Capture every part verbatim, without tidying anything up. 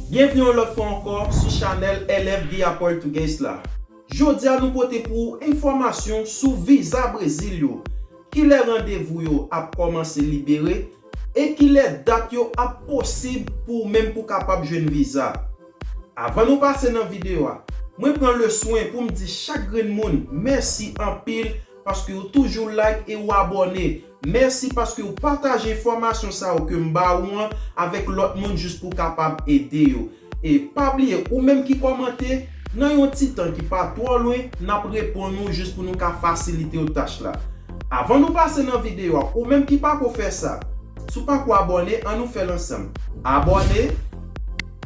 Byenvni yon lòt fwa ankò sou chanèl L F Guia Português la. Jodi a nou pote pou ou enfòmasyon sou viza Brezil yo. Kilè randevou yo ap kòmanse libere? E kilè dat yo ap posib pou ou menm pou kapab jwenn viza? Avan nou pase nan videyo a, mwen pran le swen pou m di chak grenn moun mèsi anpil paske ou toujou like e ou abòne. Mèsi paske ou pataje enfòmasyon sa yo ke m ba ou an avèk lòt moun jis pou kapab ede yo. E pa bliye, ou menm ki kòmante, nan yon ti tan ki pa twò lwen, n ap reponn ou jis pou nou ka fasilite w tach la. Avan nou pase nan videyo a, ou menm ki pako fè sa, si w pako abòne, ann nou fè l ansanm. Abòne,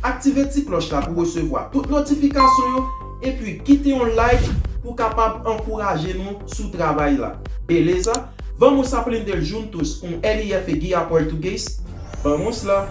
aktive ti klòch la pou resevwa tout notifikasyon yo, epi kite yon like pou kapab ankouraje nou sou travay la. Beleza? Vamos aprender juntos com L F Guia Português? Vamos lá!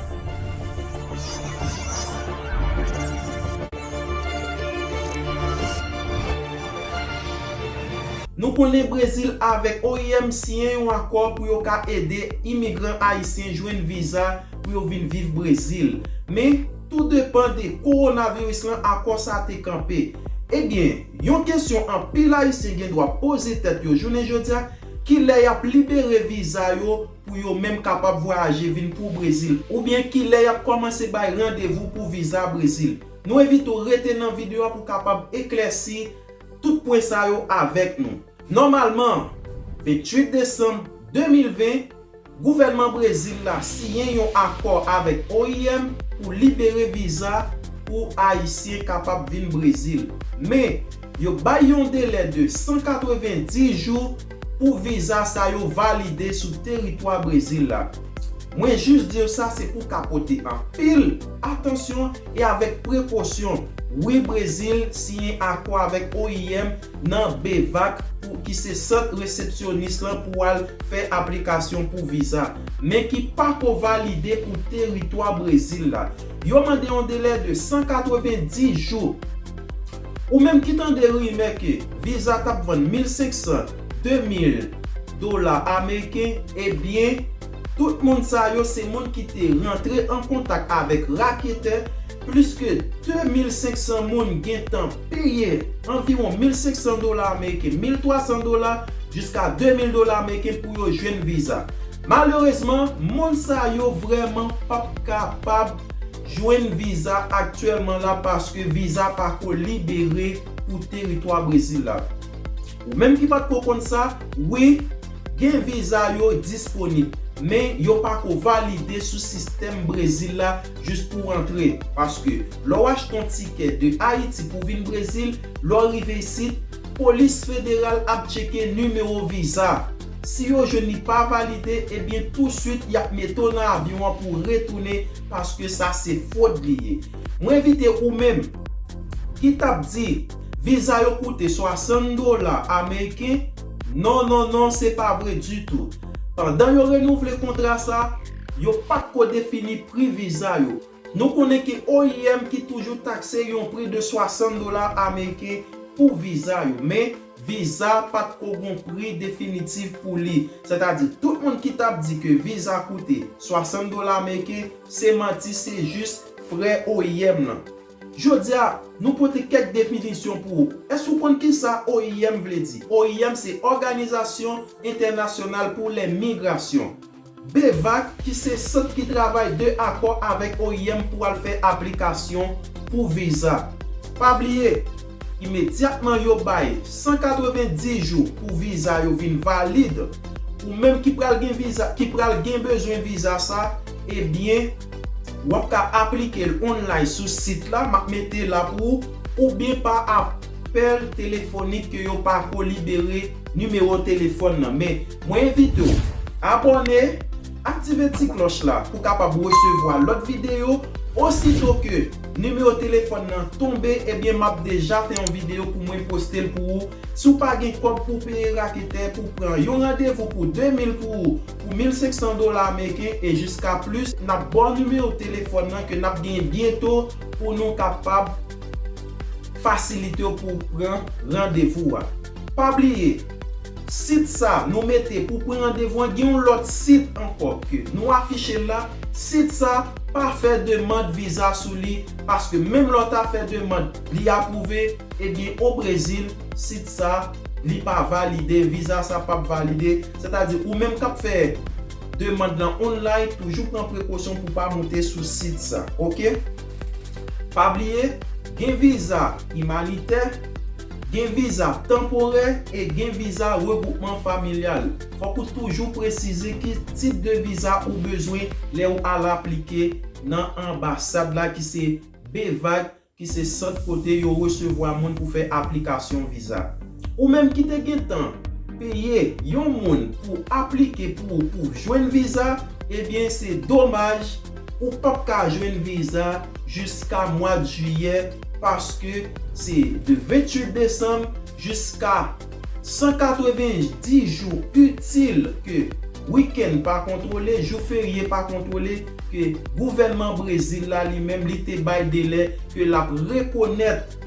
Nou konnen Brezil avèk O I M siyen yon akò pou yo ka ede imigran ayisyen jwenn viza pou yo vin viv Brezil. Men, tou depann de kowonaviris lan, akò sa te kanpe. Ebyen, yon kesyon anpil ayisyen gen dwa poze tèt yo jounen jodi a, kilè y ap libere viza yo pou yo menm kapab vwayaje vin pou Brezil? Oubyen kilè y ap kòmanse bay randevou pou viza Brezil? Nou envite w rete nan videyo a pou kapab eklèsi tout pwen sa yo avèk nou. Nòmalman, venntuit desanm de mil ven, gouvènman Brezil la siyen yon akò avèk O I M pou libere viza pou Ayisyen kapab vin Brezil. Men, yo bay yon delè de san katrevenndis jou pou viza sa yo valide sou teritwa Brezil la. Mwen jis di w sa, se pou w ka pote anpil atansyon e avèk prekosyon. Wi, Brezil siyen akò avèk O I M nan BEVAC, pou, ki se sant resepsyonis lan, pou al fè aplikasyon pou viza, men ki pako valide pou teritwa Brezil la. Yo mande yon delè de san katrevenndis jou. Ou menm ki tande rimè ke viza t ap vann mil senksan, de mil dola ameriken, ebyen, tout moun sa yo se moun ki te rantre an kontak avèk raketè. Plis ke de mil senksan moun gentan peye anviwon mil senksan dola ameriken, mil twa san dola, jiska de mil dola ameriken pou yo jwenn viza. Malerezman, moun sa yo vrèman p ap kapab jwenn viza aktyèlman la, paske viza pako libere pou teritwa Brezil la. Ou menm ki pa t ko konn sa, wi, gen viza yo disponib, men yo pako valide sou sistèm Brezil la jis pou w antre. Paske lè w achte yon tikè de Ayiti pou vin Brezil, lè w rive isit, polis federal ap tcheke nimewo viza. Si yo jwenn li pa valide, ebyen, touswit, y ap mete w nan avyon an pou w retounen, paske sa se fwod li ye. Mwen envite ou menm ki t ap di viza yo koute swasann dola ameriken, non, non, non, se pa vre ditou. Pandan yo renouvle kontra sa, yo pa t ko defini pri viza yo. Nou konnen ke O I M ki toujou takse yon pri de swasann dola ameriken pou viza yo, men viza pa t ko gon pri definitif pou li. Sètadi, tout moun ki t ap di ke viza koute swasann dola ameriken, se manti, se jis frè O I M lan. Jodi a, nou pote kèk definisyon pou ou. Èske ou konn kisa O I M vle di? O I M se Òganizasyon Entènasyonal pou lè Migrasyon. BEVAC, ki se sant ki travay de akò avèk O I M pou al fè aplikasyon pou viza. Pa bliye, imedyatman yo bay san katrevenndis jou pou viza yo vin valid, ou menm ki pral gen viza, ki pral gen bezwen viza sa, ebyen, w ap ka aplike l online sou sit la, m ap mete la pou ou, oubyen pa apèl telefonik ke yo pa ko libere nimewo telefòn nan. Men, mwen envite w abòne, aktive ti klòch la pou kapab resevwa lòt videyo. Osito ke nimewo telefòn nan tonbe, ebyen, m ap deja fè yon videyo pou mwen poste l pou ou. Si w pa gen kòb pou w peye raketè pou w pran yon randevou pou de mil pou ou, pou mil senksan dola ameriken e jiska plis, n ap ba w nimewo telefòn nan ke n ap genyen byento pou nou kapab fasilite w pou w pran randevou a. Pa bliye, sit sa nou mete pou pran randevou an, gen yon lòt sit ankò ke nou afiche la. Sit sa pa fè demann viza sou li, paske menm lè w ta fè demann, li apwouve, ebyen, o Brezil, sit sa, li pa valide, viza sa p ap valide. Sètadi, ou menm k ap fè demann lan online, toujou pran prekosyon pou pa moute sou sit sa, oke? Pa bliye, gen viza imanitè, gen viza tanporè e gen viza regwoupman familyal. Fòk ou toujou presize ki tip de viza ou bezwen lè ou al aplike nan anbasad la, ki se BVAC, ki se sant kote yo resevwa moun pou fè aplikasyon viza. Ou menm ki te gentan peye yon moun pou aplike pou ou pou jwenn viza, ebyen, se domaj, ou p ap ka jwenn viza jiska mwa jiyè, paske se de venntuit desanm jiska san katrevenndis jou itil ke wikenn pa kontwole, jou ferye pa kontwole, ke gouvènman Brezil la li menm li te bay delè ke l ap rekonèt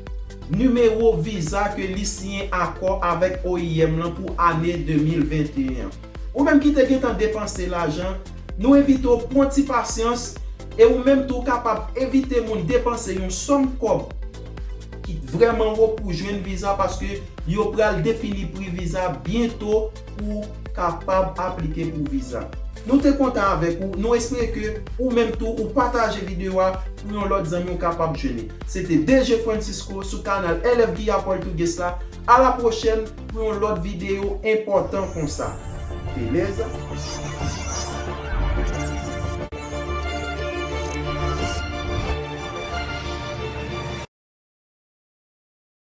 nimewo viza ke li siyen akò avèk O I M lan pou ane de mil venteyen an. Ou menm ki te gentan depanse lajan, nou envite w pran ti pasyans, e ou menm tou w kapab envite moun depanse yon sòm kòb ki vrèman wo pou jwenn viza, paske yo pral defini pri viza byento pou w kapab aplike pou viza. Nou te kontan avèk ou, nou espere ke ou menm tou ou pataje videyo a pou yon lòt zanmi w kapab jwenn li. Se te D J Francisco sou kanal L F B A Português la. A la pwochèn pou yon lòt videyo enpòtan konsa. Beleza?